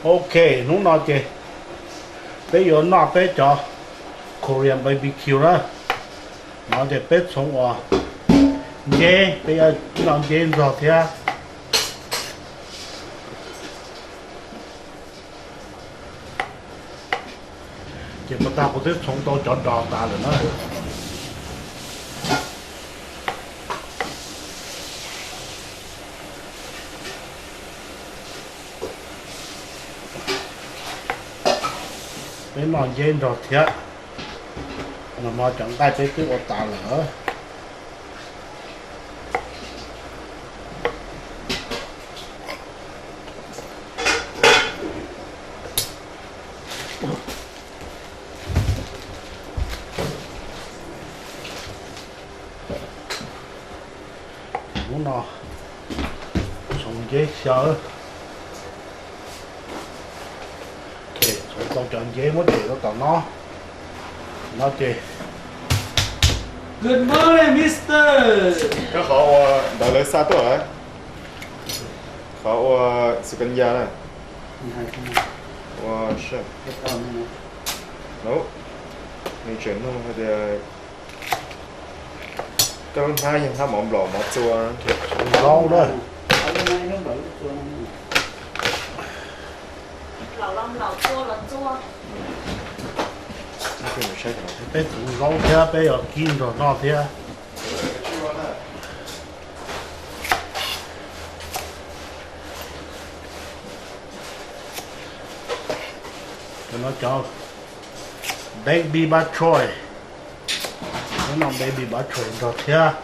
Ok, hnub no ces peb yuav noj peb cov Korean B B Q na. No ces peb txhoov ua nceb, peb yuav noj nceb nrog thiab. Ces puas tag kuv twb txhoov tau cov dos tas lawm na. Peb noj nceb nrog thiab. Nag hmo cov nqaij peb twb ua tas lawm. Hnub no txhoov nceb xyaw. Txhoov tau cov nceb muab tshem rau tom no. No ces Good morning, mister. Koj qhov ua ntawd lawv xa tuaj lawm. Qhov ua xu kan ya na. Ua sij. Nws tseem nug hais tias koj lub hnab yog hnab mov nplaum mov txua. Zaub na. Peb txhoov zaub thiab peb yuav kib nrog noj thiab. Cov no cov baby back troy. Peb noj baby back troy nrog thiab.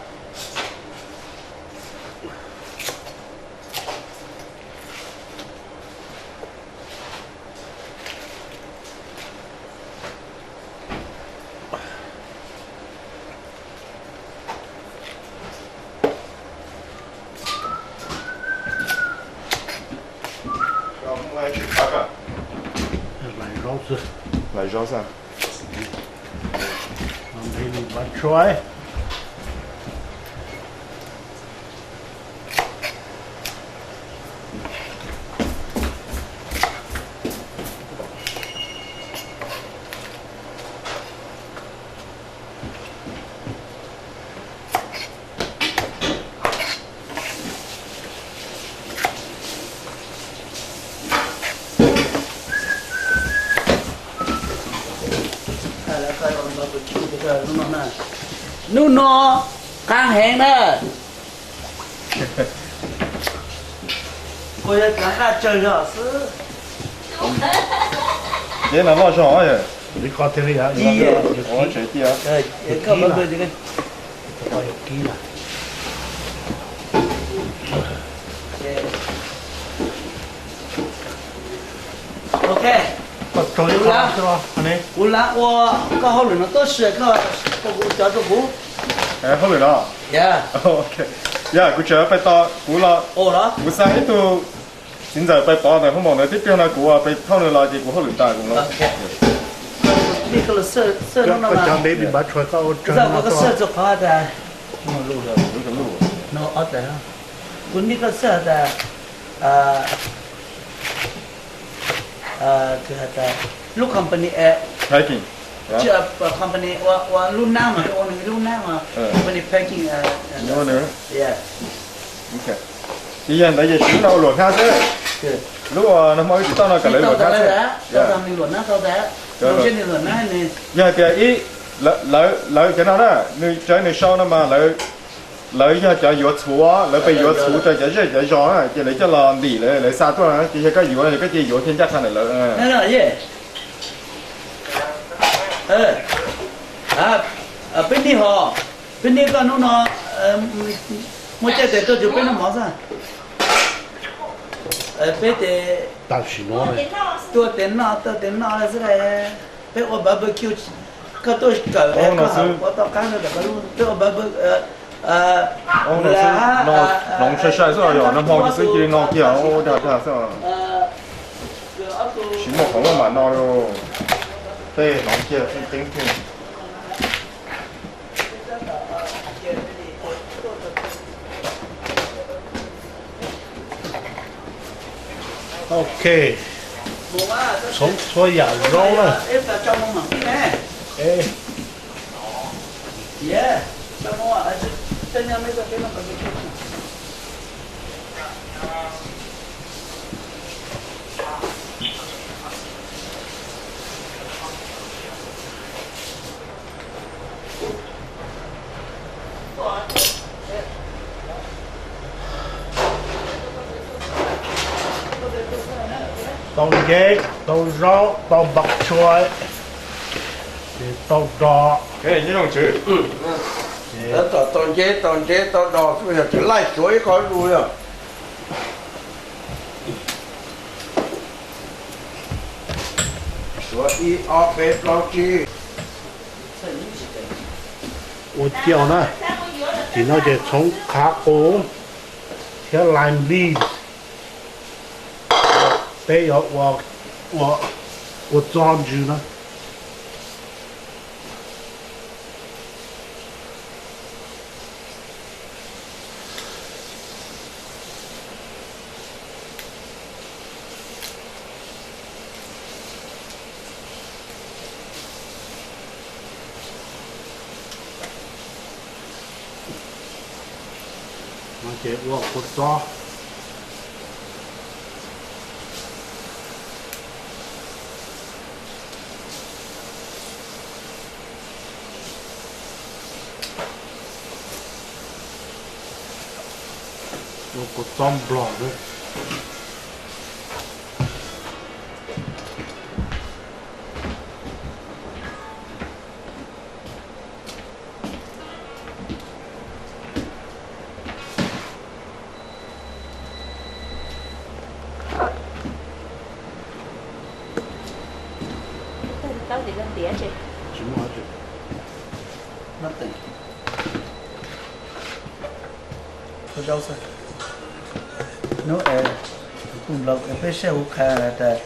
Hlais zaub xwb. Hlais zaub xwb. Baby back troy. Hnub no qab heev na. Kuv yog cov nqaij tsawg zog xwb. Nceb no loj zog. Koj thiaj li, koj kib na. Ok. Kuv lam ua koj hauj lwm no tuab si, koj cov rau kuv. Hauj lwm no. Yog kuv tseem pais tos kuv los, kuv xa ib tug txiv ntxawm pais pov ntawm hoo maum ntawd tib pliag no kuv pais thauj nws los ces kuv hauj lwm tas kuv los. Kuv nij koj xwb tas, lub company, company ua lub nab mas, ua nws lub nab mas, company packing. Ces yog ntawd ces tsis lub no ua luam hnab xwb. Lub uas nag hmo wb tsis tau no kom lawv luam hnab xwb. Yog hais tias ib, lawv cov no na, nws tsav nws sau no mas lawv yog cov yuav txhuv, lawv pes yuav txhuv rau cov zej cov zos na, ces lawv coj los ntim lawv, lawv xa tuaj na, ces yog koj yuav, yog koj cia yuav thiaj ncaj qha ntawm lawv. Peb nij ho, peb nij koj hnub no muaj caij tes tuaj tsuas peb noj mov xwb. Peb tes, tuaj tes noj, tuaj tes noj xwb. Peb ua barbecue, koj tuaj kawm, koj ua tau qab, peb ua barbecue. Hloov sai sai xwb yog nag hmo xwb cia li no kiag, dag dag xwb. Tsis muaj qhov muaj mam no li. Tej hloov kiag teeb thiaj. Ok, Txhoov txhua yam zoo na. Tau nceb, tau zaub, tau npam tshua, ces tau dos. Tau nceb, tau nceb, tau dos xwb yog tsis laij suav ib qho zuj yog. Suav ib ob peb plaub tsib. Ua ciav na, tim no ces txhoov khav qus thiab lime beans, peb yuav ua, ua, ua txob ntsws na. No ces ua kua txob. Ua kua txob nplog xwb. Tsis muaj dab tsi. Hnub es peb sab hu qha tas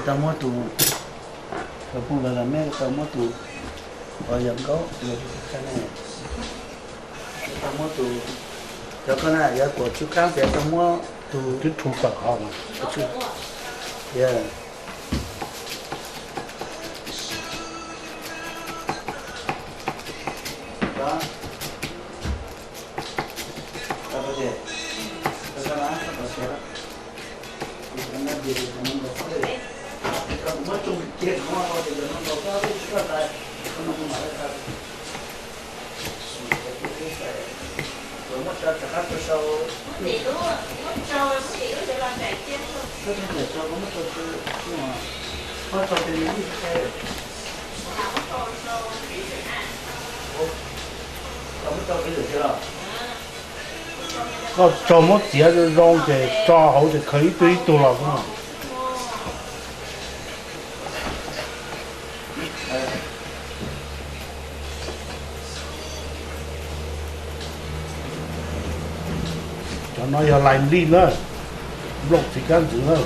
tau muab tus, peb phooj ywg los meb tau muab tus, yog nkauj, tau muab tus, cov koj na yog tuam tsw qaab ces tau muab tus twb rhu tawm qhov no. Koj tso muab txiav zoo zoo ces tso hauv ces khaws ib tug ib tug los xwb no. Cov no yog lais lij na, nplooj txiv kab ntxwv na.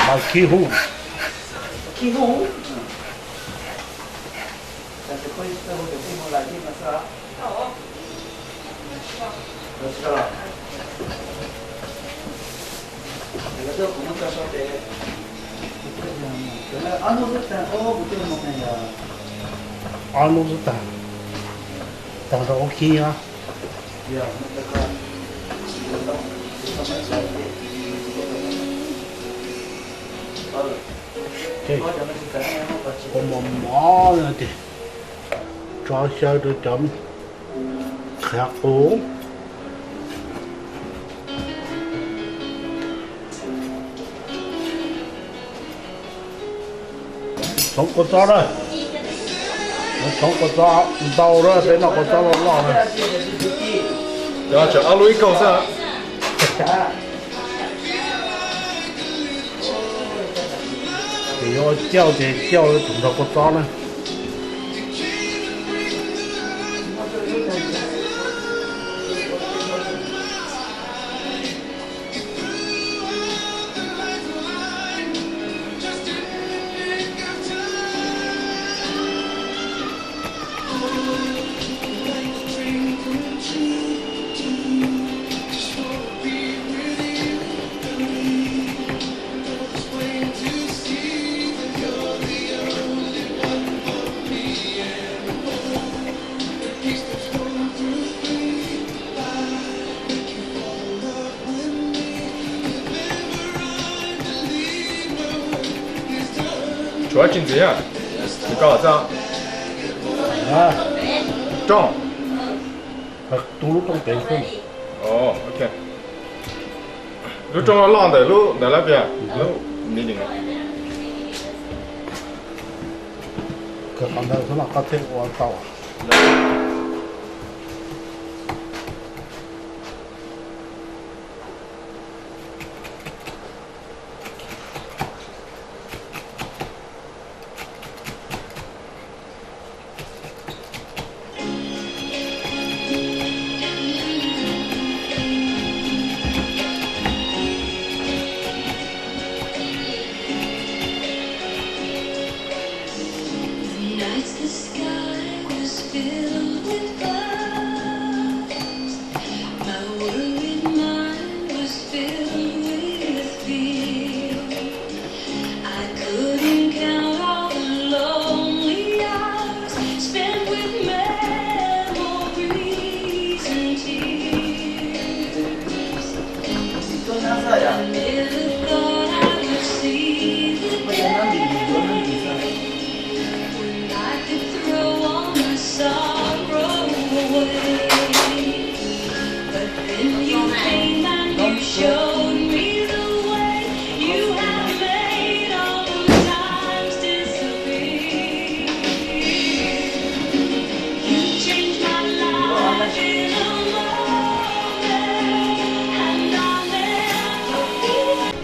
Lais khib hub. Ob hnub xwb tag, tag rau ua khib os. Ua mos mos no ces tso xyaw rau cov qhiav qus. Txhoov kua txob na, txhoov kua txob ntau na, peb noj kua txob loj loj na. Tseem ob lub ib kaug xwb. Ces yuav ua ciauj ces ciauj tus nrog kua txob na. Ua tsis ntxiv, koj txog rooj, tu lub rooj pem xwb. Lub rooj loj loj ntawm lub ntawd lawm tiag, lub meeting. Kawg qhov ntawd xwb los koj thiaj ua tau.